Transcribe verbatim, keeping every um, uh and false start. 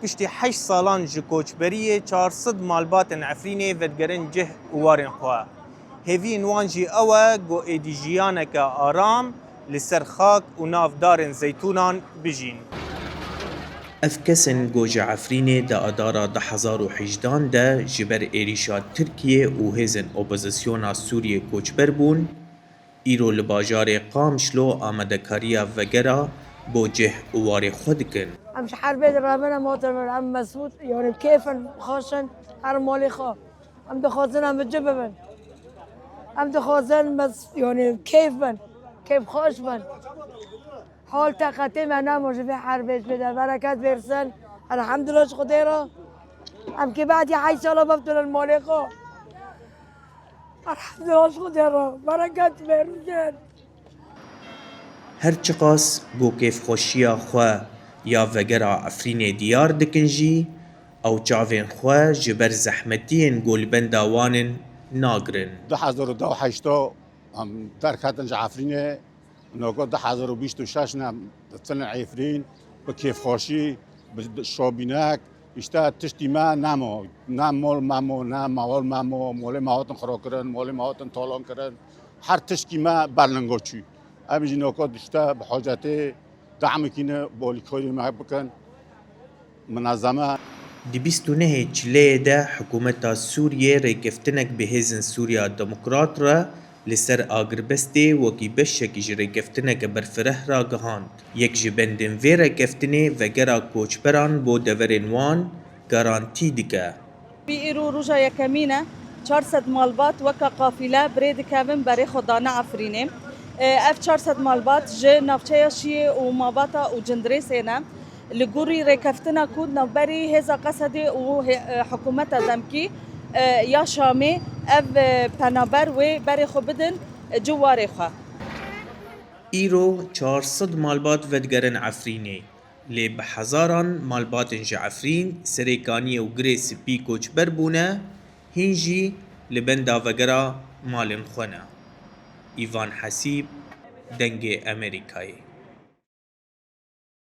Piştî heşt salan ji koçberiyê çar sed malbatên Efrînê vedigerin cih û warên xwe. Hêviyên wan jî ew e ku êdî jiyaneke aram li ser xak û nav darên zeytûnan bijîn. Ev kes in ku ji Efrînê di adara du hezar û hejdan de ji ber êrîşa Tirkiyê û hêzên opozisyona Sûriyê koçber bûn, îro li bajarê Qamişlo amadekariya vegera bo cih û warê xwe dikin. Em ji herbê direvin, em hatin vir, em mesûd, yani kêf in, xweş in, her malê xwe. Em dixwazin em bi cih bibin. Em dixwazin mes-, yani kêf bin, kêfxweş bin. Hal teqetê me nemo ji vê herbê, ji vê de bereket versin. Elhamdulillah ji Xwedê re. Em kê badî heşt sala bevtûnin malê xwe. Elhamdulillah ji Xwedê re. Bereket versin. Her çiqas ku kêfxweşiya xwe ya vegera Efrînê diyar dikin jî, ew çavên xwe ji ber zehmetiyên ku li benda wan in nagirin. Du hezar û deh û heşt em derketin ji Efrînê, noka du hezar û bîst û şeş ne, diçin Efrîn bi kêfxweşî, bi şobînek, îşte tiştî me nemo, ne mol me mo, ne mawal me mo, molê me hatin xirakirin, molê me hatin talan kirin, her tiştî me berlingo çû. Em jî noka dişte bi hacetê demekî ne bolîkoyê me bikin. Minezeme. Di bîst û nehê Çileyê de hikûmeta Sûriyê rêkeftinek bi Hêzên Sûriya Demokrat re li ser agirbestê wekî beşekî ji rêkeftineke berfireh ragihand. Yek ji bendên vê rêkeftinê vegera koçberan bo deverên wan garantî dike. Vî îro roja yekemîn e. Çar sed malbat weke qafîle bi rê dikevin berê xwe dane Efrînê. E, ev çar sed malbat ji navçeya Şiyê û Mabata û Cindirêsê ne. Li gorî rêkeftina ku navberî hêza Qesedê û hê-, e, hikûmeta demkî, e, ya Şamê ev, e, penaber wê berê xwe bidin, e, cih warê xwe. Îro çar sed malbat vedigerin Efrînê. Lê bi hezaran malbatên ji Efrîn, Serêkaniyê û Girê Spî koçber bûne, hîn jî li benda vegera malên xwe ne. Îvan Hesîb, Dengê Amerîkayê.